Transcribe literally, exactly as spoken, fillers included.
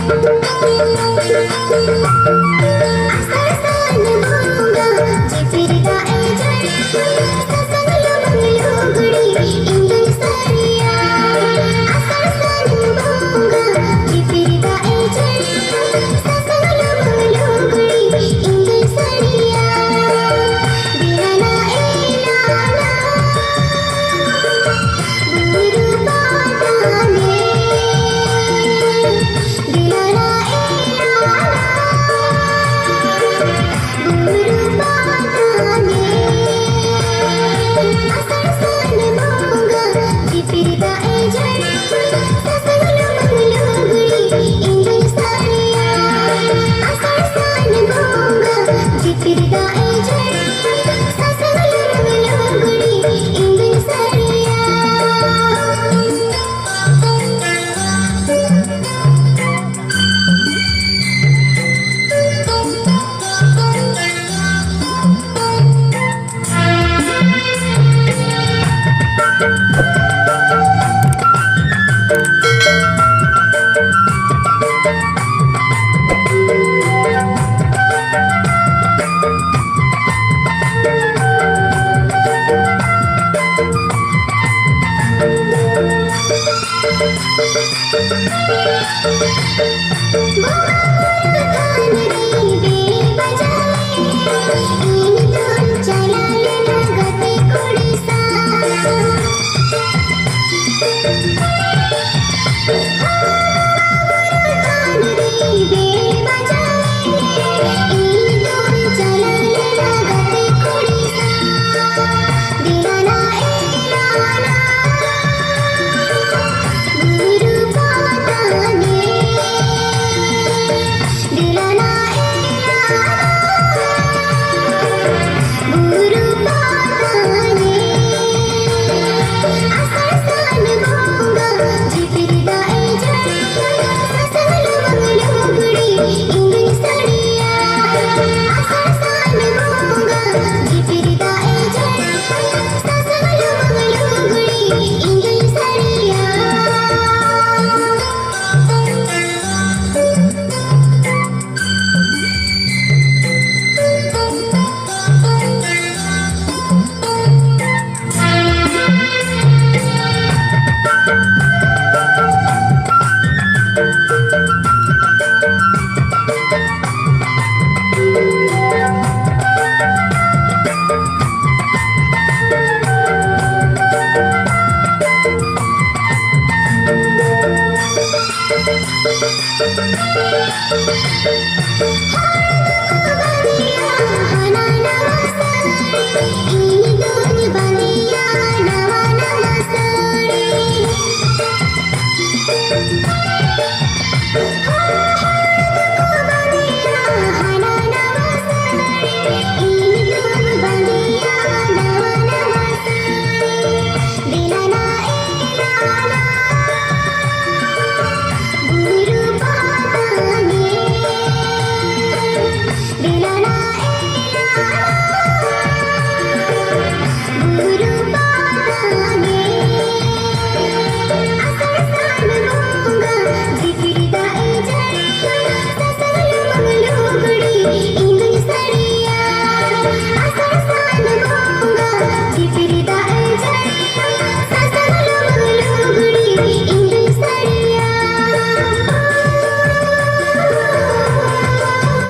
ᱟᱥᱟᱲ ᱥᱟᱱ ᱵᱚᱸᱜᱟ ᱡᱷᱤᱯᱤᱨ ᱫᱟᱜ ᱮ ᱡᱟᱹᱲᱤ, ᱥᱟᱥᱟᱝ ᱞᱩᱢᱟᱹᱝ ᱞᱩᱜᱽᱲᱤ ᱤᱧ ᱫᱩᱧ ᱥᱟᱹᱲᱤᱭᱟ᱾ ᱟᱥᱟᱲ ᱥᱟᱱ ᱵᱚᱸᱜᱟ ᱡᱷᱤᱯᱤᱨ ᱫᱟᱜ ᱮ ᱡᱟᱹᱲᱤ, ᱥᱟᱥᱟᱝ ᱞᱩᱢᱟᱹᱝ ᱞᱩᱜᱽᱲᱤ ᱤᱧ ᱫᱩᱧ ᱥᱟᱹᱲᱤᱭᱟ᱾ ᱫᱤᱱᱟᱱᱟ ᱮ ᱞᱟᱞᱟ, ᱵᱩᱨᱩ ᱯᱟᱛᱟ ᱧᱮᱞ᱾ ᱫᱩᱞᱟᱞᱟ ᱮ ᱞᱟᱞᱟ, ᱵᱩᱨᱩ ᱯᱟᱛᱟ ᱧᱮᱞ᱾ ᱟᱥᱟᱲ ᱥᱟᱱ ᱵᱚᱸᱜᱟ ᱡᱷᱤᱯᱤᱨ ᱫᱟᱜ ᱮ ᱡᱟᱹᱲᱤ, ᱥᱟᱥᱟᱝ ᱞᱩᱢᱟᱹᱝ ᱞᱩᱜᱽᱲᱤ ᱤᱧ ᱫᱩᱧ ᱥᱟᱹᱲᱤᱭᱟ᱾ ᱟᱥᱟᱲ ᱥᱟᱱ ᱵᱚᱸᱜᱟ ᱡᱷᱤᱯᱤᱨ ᱫᱟᱜ ᱮ ᱡᱟᱹᱲᱤ, ᱥᱟᱥᱟᱝ ᱞᱩᱢᱟᱹᱝ ᱞᱩᱜᱽᱲᱤ ᱤᱧ ᱫᱩᱧ ᱥᱟᱹᱲᱤᱭᱟ᱾